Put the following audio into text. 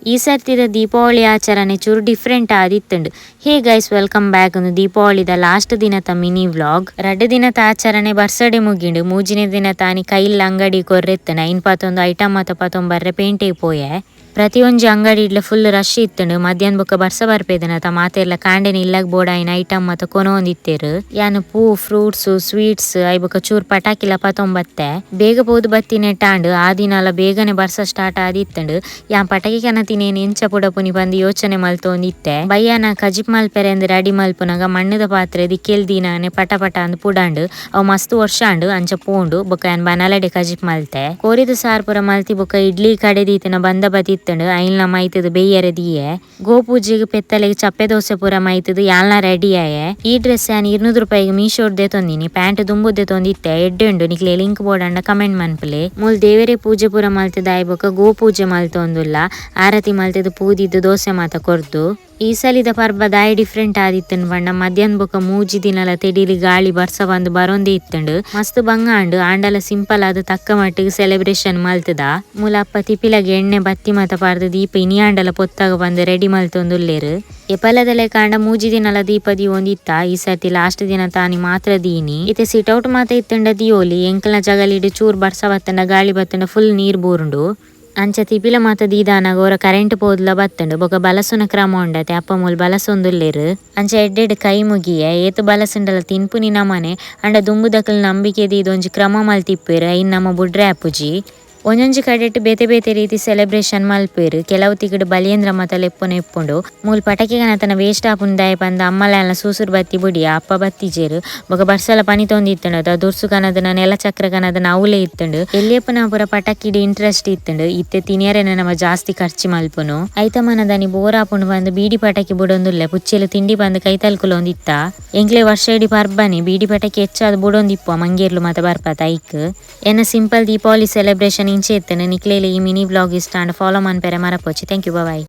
ಈ ಸರ್ತಿದ ದೀಪಾವಳಿ ಆಚರಣೆ ಚೂರು ಡಿಫರೆಂಟ್ ಆದಿತ್ತುಂಡು. Hey guys, welcome back. ಉಂದು ದೀಪಾವಳಿದ ಲಾಸ್ಟ್ ದಿನತ ಮಿನಿ ವ್ಲಾಗ್. ರಡ್ಡ್ ದಿನತ ಆಚರಣೆ ಬರ್ಸಡೆ ಮುಗಿಂಡು. ಮೂಜಿನೇ ದಿನ ತಾನಿ ಕೈಲ್ ಅಂಗಡಿ ಕೊರ್ರೆತ್ತನ ಐನ್ ಪತ್ತೊಂದು ಐಟಮ್ ಮತ ಪತ್ತೊಂಬರ್ರೆ ಪೇಂಟೆ ಪೋಯೆ. ಪ್ರತಿಯೊಂಜಿ ಅಂಗಡಿ ಇಡ್ಲ ಫುಲ್ ರಶ್ ಇತ್ತುಂಡು. ಮಧ್ಯಾಹ್ನ ಬೊಕ್ಕ ಬರ್ಸ ಬರ್ಪೇದನ ತ ಮಾತೆರ್ಲ ಕಾಂಡೆನ ಇಲ್ಲಗ್ ಬೋಡಾಯಿನ ಐಟಮ್ ಮತ ಕೊನೊಂದಿತ್ತೆರ್. ಯಾನ್ ಪೂ, ಫ್ರೂಟ್ಸ್, ಸ್ವೀಟ್ಸ್ I ಬೊಕ್ಕ ಚೂರ್ ಪಟಾಕಿಲ ಪತೊಂಬತ್ತೆ. ಬೇಗ ಪೋದು ಬತ್ತಿನೆಟ್ಟ ಆಂಡ್. ಆ ದಿನಲ ಬೇಗನೆ ಬರ್ಸ ಸ್ಟಾರ್ಟ್ ಆದಿತ್ತುಂಡು. ಯಾನ್ ಪಟಾಕಿ ಕನತಿನೇನ್ ಎಂಚ ಪುಡಪುನಿ ಪಂದ್ ಯೋಚನೆ ಮಲ್ತೊಂದಿತ್ತೆ. ಬಯ್ಯಾನ ಕಜಿಪ್ ಮಲ್ಪೆರೆ ಅಂದ್ ರೆಡಿ ಮಲ್ಪುನಗ ಮಣ್ಣುದ ಪಾತ್ರೆ ದಿಕ್ಕೆಲ್ ದೀನಾನೆ ಪಟ ಪಟ ಅಂದ್ ಪುಡಾಂಡ್. ಅವು ಮಸ್ತ್ ವರ್ಷ ಆಂಡ್ ಅಂಚ ಪೋಂಡು. ಬೊಕ್ಕ ಯಾನ್ ಬನಲಡೆ ಕಜಿಪ್ ಮಲ್ತೆ. ಕೋರಿದ ಸಾರ್ ಪೂರ ಮಲ್ತಿ ಬೊಕ್ಕ ಇಡ್ಲಿ ಕಡೆ ದೀತಿನ ಬಂದ ಬದಿತ್ತುಂಡು. ಐನ್ಲ ಮೈತುದು ಬೇಯರೆ ದೀಯೆ. ಗೋಪೂಜೆಗ್ ಪೆತ್ತಲೆಗ್ ಚಪ್ಪೆ ದೋಸೆ ಪೂರ ಮೈತುದು ಯಾಲ್ನ ರೆಡಿ ಆಯೆ. ಈ ಡ್ರೆಸ್ ಯಾನ್ 200 ರೂಪಾಯಿಗೆ ಮೀಶೋಡ್ ತೊಂದಿನಿ. ಪ್ಯಾಂಟ್ ದುಂಬುದೆ ತೊಂದಿತ್ತೆ. ಎಡ್ಡೆ ಉಂಡು. ನಿಕ್ಲೆ ಲಿಂಕ್ ಬೋಡಂಡ ಕಮೆಂಟ್ ಮನ್ಪುಲೆ. ಮೂಲ್ ದೇವರೇ ಪೂಜೆ ಪೂರ ಮಲ್ತುದು ಆಯ್ ಬೊಕ್ಕ ಗೋಪೂಜೆ ಮಲ್ತೊಂದುಲ್ಲ. ಆರತಿ ಮಲ್ತುದು ಪೂದಿದ್ದು ದೋಸೆ ಮಾತ ಕೊರ್ದು. ಈ ಸಲಿದ ಪರ್ಬ ದಾಯಿ ಡಿಫರೆಂಟ್ ಆದಿತ್ತುಂಡು ಪಂಡ ಮಧ್ಯಾಹ್ನ ಬೊಕ್ಕ ಮೂಜಿ ದಿನಲ ತೆಡಿಲಿ ಗಾಳಿ ಬರ್ಸ ಬಂದು ಬರೊಂದೇ ಇತ್ತುಂಡು. ಮಸ್ತ್ ಬಂಗ ಆಂಡ್. ಆಂಡಲ ಸಿಂಪಲ್ ಆದ್ ತಕ್ಕ ಮಟ್ಟಿಗೆ ಸೆಲೆಬ್ರೇಷನ್ ಮಲ್ತದ. ಮೂಲ ಅಪ್ಪ ತಿಪಿಲಗೆ ಎಣ್ಣೆ ಬತ್ತಿ ಮಾತ ಪಾರ್ದು ದೀಪ ಇನಿ ಆಂಡಲ ಪೊತ್ತಾಗ ಬಂದು ರೆಡಿ ಮಲ್ತೊಂದುಲ್ಲೆರ್. ಎಪಲದಲೆ ಕಾಂಡ ಮೂಜಿ ದಿನಲ ದೀಪ ದೀವೊಂದಿತ್ತ. ಈ ಸರ್ತಿ ಲಾಸ್ಟ್ ದಿನ ತಾನಿ ಮಾತ್ರ ದೀನಿ. ಇತ್ತೆ ಸಿಟ್ ಔಟ್ ಮಾತ ಇತ್ತುಂಡ ದಿಯೋಲಿ. ಎಂಕಲ್ನ ಜಗಲಿಡ್ ಚೂರ್ ಬರ್ಸ ಬತ್ತಂಡ ಗಾಳಿ ಬತ್ತಂಡ ಫುಲ್ ನೀರ್ ಬೂರುಂಡು. ಅಂಚ ತಿಪಿಲ ಮಾತ ದೀದಾನಗ ಒರ ಕರೆಂಟ್ ಪೋದ್ಲ ಬತ್ತುಂಡು. ಬೊಕ ಬಲಸುನ ಕ್ರಮ ಉಂಡತೆ ಅಪ್ಪ ಮೂಲ್ ಬಲಸೊಂದುಲ್ಲೆರ್. ಅಂಚ ಎಡ್ಡೆಡ್ ಕೈ ಮುಗಿಯೆ. ಏತ್ ಬಲಸುಂಡಲ ತಿನ್ಪುನಿ ನಮನೆ. ಅಂಡ ದುಂಬುದಕಲ್ ನಂಬಿಕೆ ದೀದ್ ಒಂಜಿ ಕ್ರಮ ಮಲ್ತಿಪ್ಪೆರ್. ಐನ್ ನಮ ಬುಡ್ರೆ ಆಪುಜಿ. ಒಂಜೊಂಜಿ ಕಡೆಟ್ ಬೇತೆ ಬೇತೆ ರೀತಿ ಸೆಲೆಬ್ರೇಷನ್ ಮಲ್ಪೆರ್. ಕೆಲವು ತಿಗಡ್ ಬಲಿಯೇಂದ್ರ ಮಾತ ಲೆಪ್ಪುನ ಇಪ್ಪುಂಡು. ಮೂಲ್ ಪಟಾಕಿ ಕನತನ ವೇಸ್ಟ್ ಆಪುಂಡು ಪಂದ್ ಅಮ್ಮಲ ಸೂಸುರು ಬತ್ತಿ ಬುಡಿ ಅಪ್ಪ ಬತ್ತಿಜೆರ್. ಬೊಕ ಬರ್ಸಲ ಪನಿ ತೊಂದಿತ್ತುಂಡು. ದುರ್ಸು ಕನದನ ನೆಲ ಚಕ್ರ ಕನದನ ಅವ್ಲೆ ಇತ್ತುಂಡು. ಎಲ್ಲಿಯಪ್ಪನ ಪೂರ ಪಟಾಕಿಡ್ ಇಂಟ್ರೆಸ್ಟ್ ಇತ್ತುಂಡು. ಇತ್ತೆ ತಿನಿಯರೆನ ನಮ ಜಾಸ್ತಿ ಖರ್ಚು ಮಲ್ಪುನು. ಐತ ಮನದನಿ ಬೋರ್ ಆಪುಂಡು ಬಂದು ಬೀಡಿ ಪಟಾಕಿ ಬುಡೊಂದುಲ್ಲೆ. ಪುಚ್ಚೆಲು ತಿಂಡಿ ಬಂದು ಕೈತಲ್ಕುಲೊಂದಿತ್ತ. ಎಂಕ್ಲೆ ವರ್ಷ ಇಡೀ ಪರ್ಬನಿ ಬೀಡಿ ಪಟಾಕಿ ಹೆಚ್ಚಾದ್ ಬುಡೊಂದಿಪ್ಪ ಮಂಗೇರ್ಲು ಮಾತ ಬರ್ಪತ ಐಕ್. ಎನ್ನ ಸಿಂಪಲ್ ದೀಪಾವಳಿ ಸೆಲೆಬ್ರೇಷನ್ ಇಂಚೆ ಇತ್ತುಂಡು. ನಿಕ್ಲೆಲ ಈ ಮಿನಿ ವ್ಲಾಗ್ ಇಷ್ಟ ಆಂಡ ಫಾಲೋ ಮನ್ಪೆರೆ ಮರಪೊಚ್ಚಿ. Thank you, bye.